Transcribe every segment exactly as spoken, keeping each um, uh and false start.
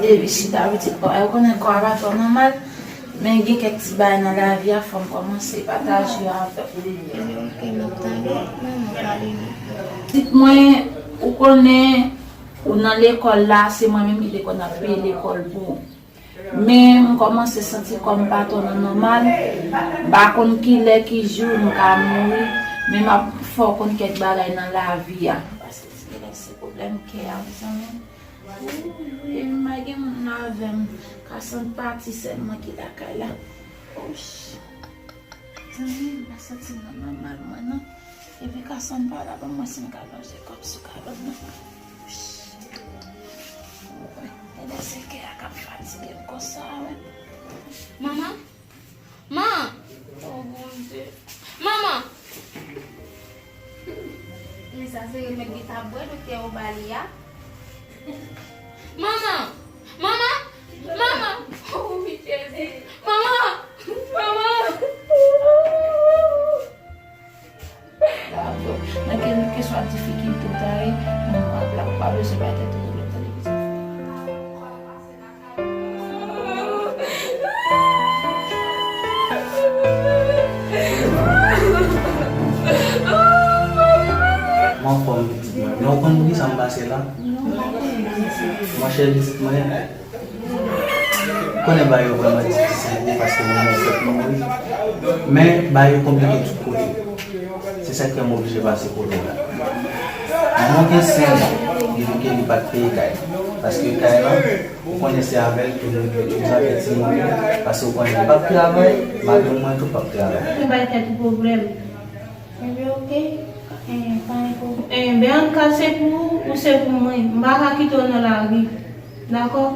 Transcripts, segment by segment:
Leve chita pitit kò a, ou konnen kò a pa twò nòmal, men gen kèk ti bagay nan lavi a, fò m kòmanse pataje yo avè w. Ok, m ap tande, men mwen pale nou. Pitit mwen, ou konnen, ou nan lekòl la, se mwen menm ki te konn ap peye lekòl pou ou. Men m kòmanse santi kò m pa twò nan nòmal, m pa konn ki lè, ki jou m ka mouri, men m ap fè w konn kèk bagay nan lavi a. Paske se lè se pwoblèm kè a, mezanmi. Wi, m pa gen moun nan avè m. Kasann pati, sèl mwen ki lakay la. Ouch. Zanmi, m pa santi m nan nòmal mwen non. Epi Kasann pa la, ban m wè si m ka lonje kò m sou kabann nan. Ouch. Gade se kè a k ap fatige m konsa, wi. Manman? Man! Oh, Bondye. Manman! Men sa se remèd li ta bwè, doktè yo ba li a. Manman! Manman! Manman! Oh, wi, Jezi! Manman! Manman! Nan kèlkeswa difikilte w ta ye, manman ap la, ou pa bezwen bay tèt ou pwoblèm, tande pitit. Mwen anfòm pitit mwen. Men ou konn poukisa m pase la? Monchè pitit mwen, ou konnen bagay yo vrèman difisil wi, paske moun nan fèk mouri. Men bagay yo konplike tout kote. Se sa k fè m oblije pase kote w la. Manman w gen sèl, li di ke li pa t peye kay. Paske kay la, ou konnen se avè l ke nou te tou zafè timoun yo, paske ou konnen li p ap travay, madanm mwen tou p ap travay. Ou bay tèt ou pwoblèm. Ebyen, oke. Eh, pa gen pwoblèm. Eh, Bianca, se pou ou, ou se pou mwen. M pa ka kite w nan lari. Dakò?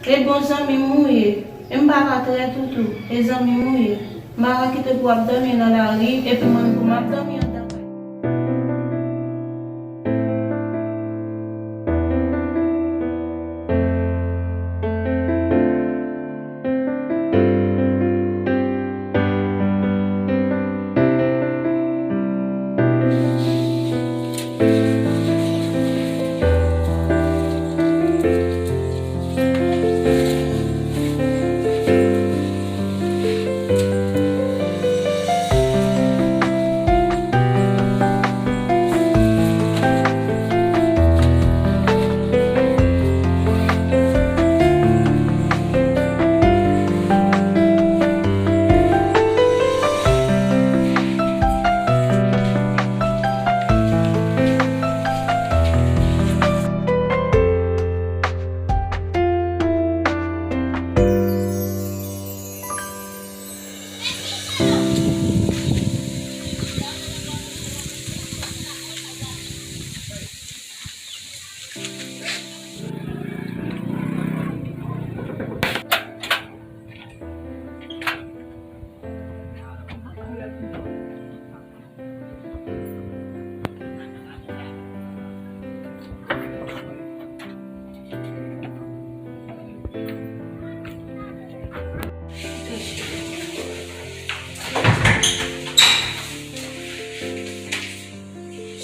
E bon zanmi m ou ye. E m pa ka trèt ou tou. E zanmi m ou ye. M pa ka kite pou w ap dòmi nan lari, epi mwen menm pou m ap dòmi anndan kay.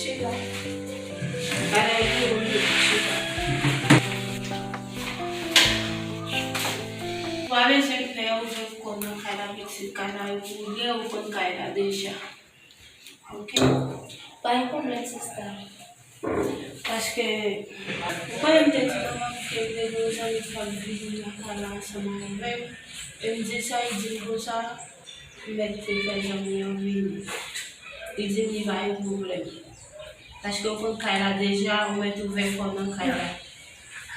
Chita. Bagay pou ou, chita. Ou pa bezwen pè, ou jwenn kò nan kay la, pitit, kay la yo pou ou ye, ou konn kay la deja. Ok. Pa gen pwoblèm, sista. Paske, ou konnen m te di manman m ke m te gen yon zanmi k ap viv nan kay la ansanm avè m. E m di sa, li di m konsa, m mèt te fè zanmi an vini. Li di m li pa gen pwoblèm. Paske ou konn kay la deja, ou mèt ouvè kò w nan kay la.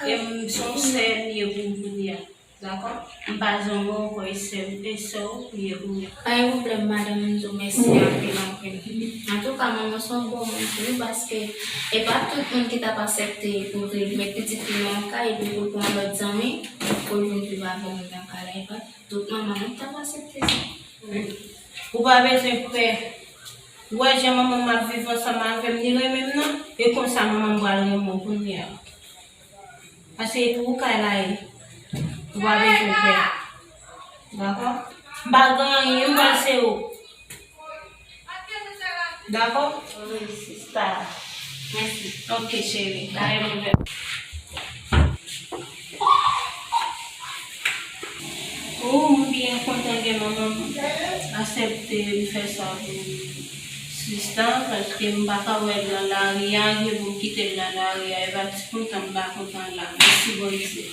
E m se yon sè m ye pou ou kounye a. Dakò? M pa zanmi w ankò, e sè m, e sè w m ye kounye a. Pa gen pwoblèm, madanm, m di w mèsi anpil, anpil. Antouka, manman se yon bon moun tou, wi, paske e pa tout moun ki t ap aksepte pou l met pitit li nan yon kay, epi pou l pran lòt zanmi, pou l vin viv avè nou nan kay la. E pa tout manman non ki t ap aksepte sa. Ou pa bezwen pè. Ou wè jan manman m ap viv ansanm avè m, li renmen m nan, e konsa manman m pral renmen w kounye a. Paske e pou ou kay la ye. Ou pa bezwen pè. Dakò? M pa gen anyen, m pral sere w. Dakò? Wi, sista. Mèsi. Ok, cheri. Kay mwen. Mwen kontan ke manman m aksepte m fè sa pou sista, paske m pa ka wè l nan lari a, ke pou m kite l nan lari a, e pa ti kontan m pa kontan la. Mèsi Bondye.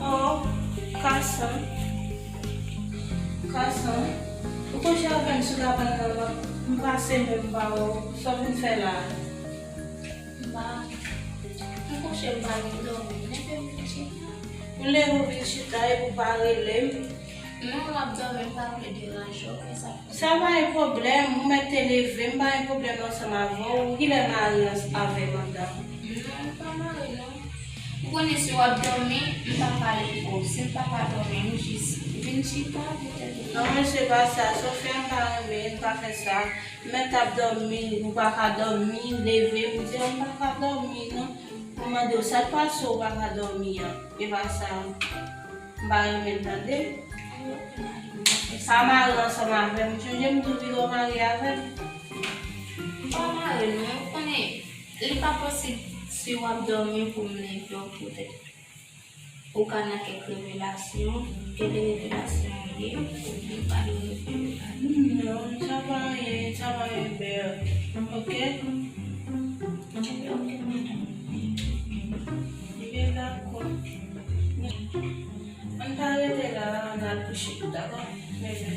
Oh, Carson. Carson, ou kouche avè m sou kabann nan, m pase menm pa wè w. Sa w vin fè la? M pa, m kouche, m pa gen dòmi. Leve m vin chita. M leve w vin chita epi w pa rele m. Non, w ap dòmi, m pa vle deranje w, men sa fè. Sa pa yon pwoblèm, ou mèt te leve, m pa gen pwoblèm ansanm avè w. Kilè mari an avè madanm? Non, m pa mare non. Ou konnen si w ap dòmi, m pa pale pou w. Si m pa ka dòmi, m jis vin chita poutèt ou. Non, mesye, pa sa. Sofia, m pa renmen, m pa fè sa. M mèt ap dòmi, ou pa ka dòmi, leve, m di, m pa ka dòmi, non. Mwen mande w, sa k pase w pa ka dòmi an? E pa sa, m pa renmen tande. Pa mare ansanm avè m. Ou sonje m di w pi w mare avè m? M pa mare, non. Ou konnen, li pa posib si w ap dòmi pou m leve w poutèt ou ka nan kèk revelasyon. Gen de revelasyon ou ye, ou byen pale revelasyon. Non, sa pa anyen, sa pa anyen, bèl. Ok? Ok, ok, madanm. Byen, dakò. Ann pa rete la, ann al kouche, dakò? Bebe.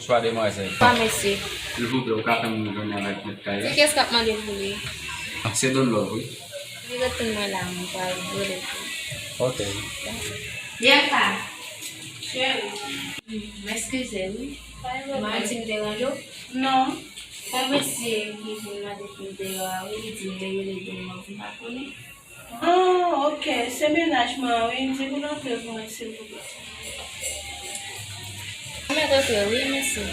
Bonswa, demwazèl. Bonswa, mesye. Silvouplè, ou ka fè m jwenn avèk mèt kay la? Se kiyès k ap mande pou li? Ah, se Don Love, wi. Li ret tann mwen la, mwen pral rele pou li. Ok. Bianca. Cheri. M eskize, wi. Pa gen pwoblèm. M pa di m deranje w? Non. Gon mesye ki vin mande pou m deyò a, wi, li di m li rele Don Love, m pa konnen. Ah, ok. Se mennaj mwen an, wi. Di pou l antre pou mwen, silvouplè. Pèmèt antre, wi, mèsi.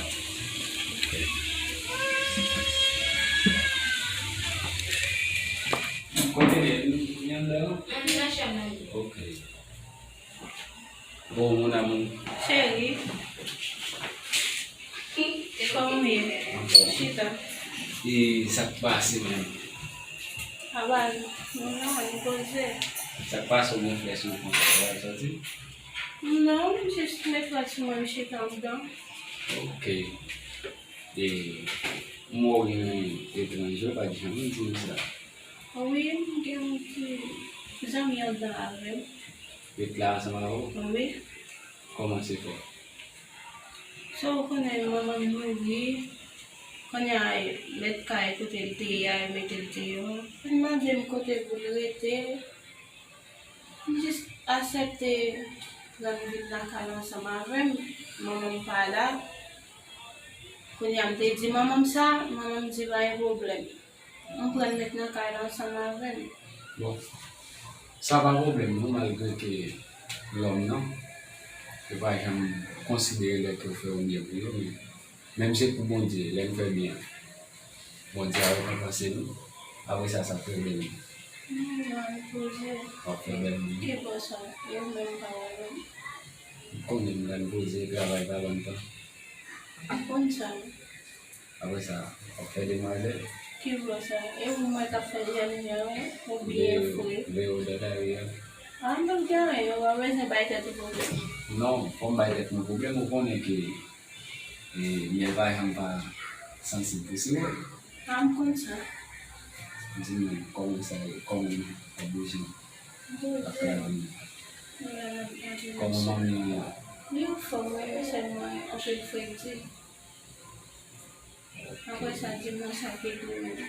Kote l ye? Li anndan an? Li nan chanm nan, wi. Ok. Bon, mon amour. Cheri. Kòman w ye? Anfòm. Chita. E sa k pase menm? Apa, nou la, nou poze. Sa k pase w gen flè sou konsa, w al sòti? Non, m jis met flè sou mwen, m chita anndan. Ok. E m wè w gen etranje, w pa t janm di m sa. Wi, m gen yon ti zanmi anndan avè m. Ret la ansanm avè w? Wi. Kòman se fè? Sa w konnen, manman m mouri. Kounye a, mèt kay kote l te ye a, yo mete l deyò. Li mande m kote pou l rete. M jis aksepte pran vin lakay la ansanm avè m. Manman m pa la. Kounye a, m te di manman m sa, manman m di pa gen pwoblèm. M pran l met nan kay la ansanm avè m. Bon, sa pa pwoblèm non, malgre ke lòm nan, yo pa janm konsidere lè ke w fè yon byen pou yo, men menm se pou Bondye, lè n fè byen, Bondye a rekonpanse nou. Apre sa, sa k pwoblèm ou? Non, m al poze. W ap fè bèl moun. Ki bò sa? Yo menm pa wè menm. M konnen m al poze, travay pa ban m tan. M konn sa. Apre sa, w ap fè demwazèl. Ki bò sa? E ou mwen k ap fè jèn jan, wi, ou byen fre. Veye w dèyè a. A, m p ap gen anyen, ou pa bezwen bay tèt ou pwoblèm. Non, fò m bay tèt mwen pwoblèm, ou konnen ke, e, myèl pa janm pa sansib pou siwo. A, m konn sa. Di m, kòman sa ye? Kòman w ap bouje? Ap travay? Kòman manmi w ye? Li anfòm, wi, men sèlman anpil fredi. Apre sa, di m nan sa ki pou ou.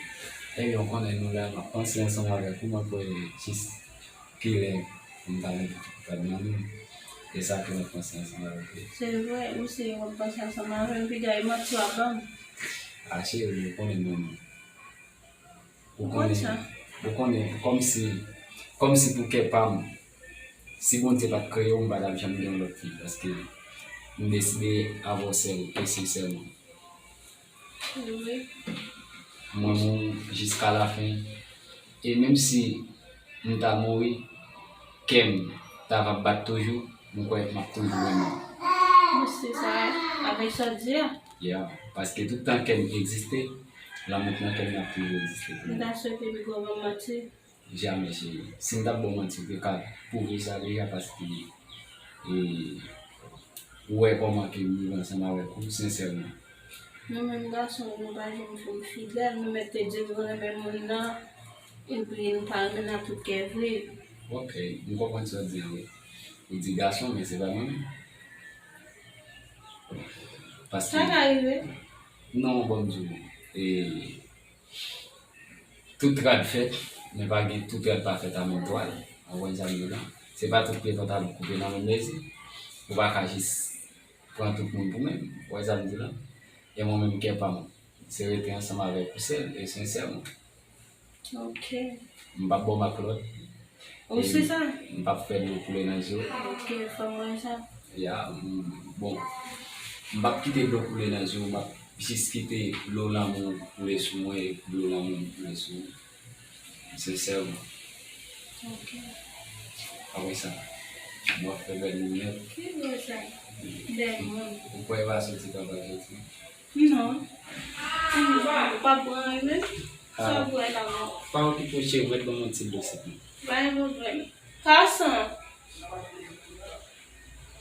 Ebyen, w konnen nou la, m ap panse ansanm avèk ou, mwen kwè jis kilè m ta rive pran nan men w. E sa ke m ap panse ansanm avèk ou. Se vre, ou se w ap panse ansanm avè m, piga e manti w ap ban m. A cheri, ou konnen m renmen w. Ou konnen, ou konnen, kòmsi, kòmsi pou kè pa m, si Bondye pa t kreye w, m pa t ap janm gen yon lòt fi, paske m deside avè w sèl e sensèman. Wi. M renmen w jiska lafen. E menm si m ta mouri, kè m ta va bat toujou, m kwè m ap toujou renmen w. Mèsi, sa, avèk sa w di a. Ya, paske tout tan kè m egziste, lanmou k nan kè m nan ap toujou egziste. M ta swete piga w ban m manti. Jamè, cheri. Si m t ap ba w manti, ou te ka pwouve sa deja, paske, e, ou wè kòman ke m viv ansanm avèk ou, sensèman. Nou menm gason, nou pa janm fin fidèl, nou mèt te di nou renmen moun nan, epi nou pa renmen l ak tout kè vre. Ok, m konprann sa w di a, wi. Ou di gason, men se pa mwen menm. Paske... Sa ka rive. Non, ban m di w, e, tout rad fèt, men pa gen, tout rad pa fèt a menm twal. Ou konprann sa m di w la? Se pa tout pye pantalon k koupe nan menm mezi. Ou pa ka jis pran tout moun pou menm. Ou wè sa m di la? E mwen menm, kè pa m, se rete ansanm avèk ou sèl e sensèman. Ok. M p ap ba w mak lòt. Ou se sa? M p ap fè dlo koule nan je w. Ok, fè m wè sa. Ya, m, bon. M p ap kite dlo koule nan je w, m ap jis kite dlo lanmou koule sou mwen e dlo lanmou m koule sou ou. Sensèman. Ok. Apre sa, m ap fè bèl moun nèt. Ki bò sa? Bèl moun. Ou kwè e pa soti papa soti? Non. Ou pa pran anyen menm? Sa w pran la menm? Pa okipe w cheri, mèt ban m yon ti dlo sèlman. Pa gen pwoblèm. Kason!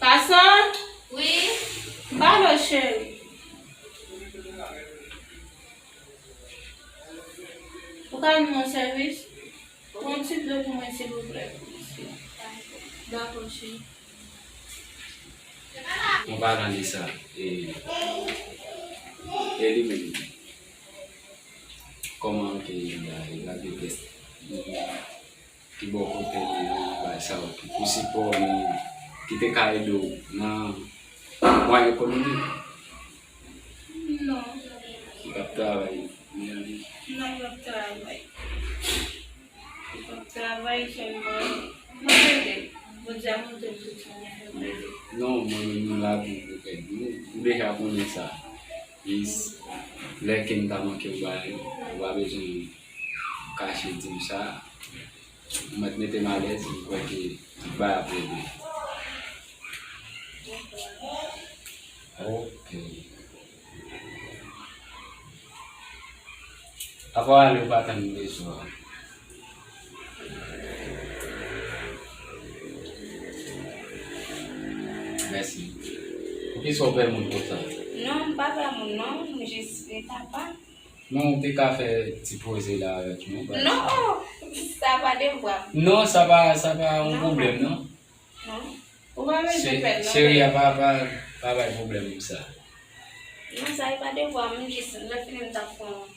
Kason! Wi? M pale w cheri. Ou ka rann mwen sèvis? Pran yon ti dlo pou mwen, silvouplè. Dakò, cheri. An palan de sa, e, e li menm, kòman ke li la, li la de tès? Ki bò kote li nan bagay sa yo, ki pou sipò li, ki te ka ede w nan mwayen ekonomik? Non. Li p ap travay? Non, li p ap travay. Li p ap travay, sèlman m ap ede l. Bondye a montre m tout sa m fè pou ede l. Non, mwen menm, m la pou, pou ede w. Ou deja konnen sa. Is, lè ke m ta manke w bagay, ou pa bezwen kache di m sa. Ou mèt mete m alèz, m kwè ke tout bagay ap regle. Ok. Apa w ale, ou pa tann m bezwen w. Mèsi. Poukisa w pè moun konsa? Non, m pa pè moun, non. M jis, e papa. Non, ou te ka fè ti poze la avèk nou, pa Non, sa pa devwa m. Non, sa pa, sa pa yon Non. pwoblèm, non. Non. Ou pa bezwen Che-, pè, non, cheri pè. a pa, pa, pa bay pwoblèm pou sa. Non, sa e pa devwa m, m jis, lè fini m t ap fè yon,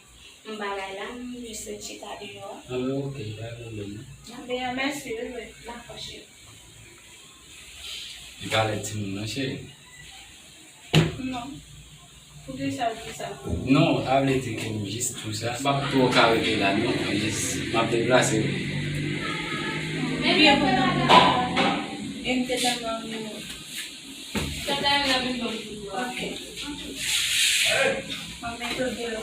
yon bagay la, m jis chita deyò a. Ah, ben, ok, pa gen pwoblèm, non. Ah, ben, mèsi, wi, wi. Dakò, cheri. Li pa lè timoun, non, cheri. Non. Poukisa w di sa? Non, sa vle di ke m jis tou sa. M p ap twò ka rete la, non. M jis, m ap deplase. Ebyen, pou nou, e m te tann nan nimewo. Ok. Mwen mete w deyò.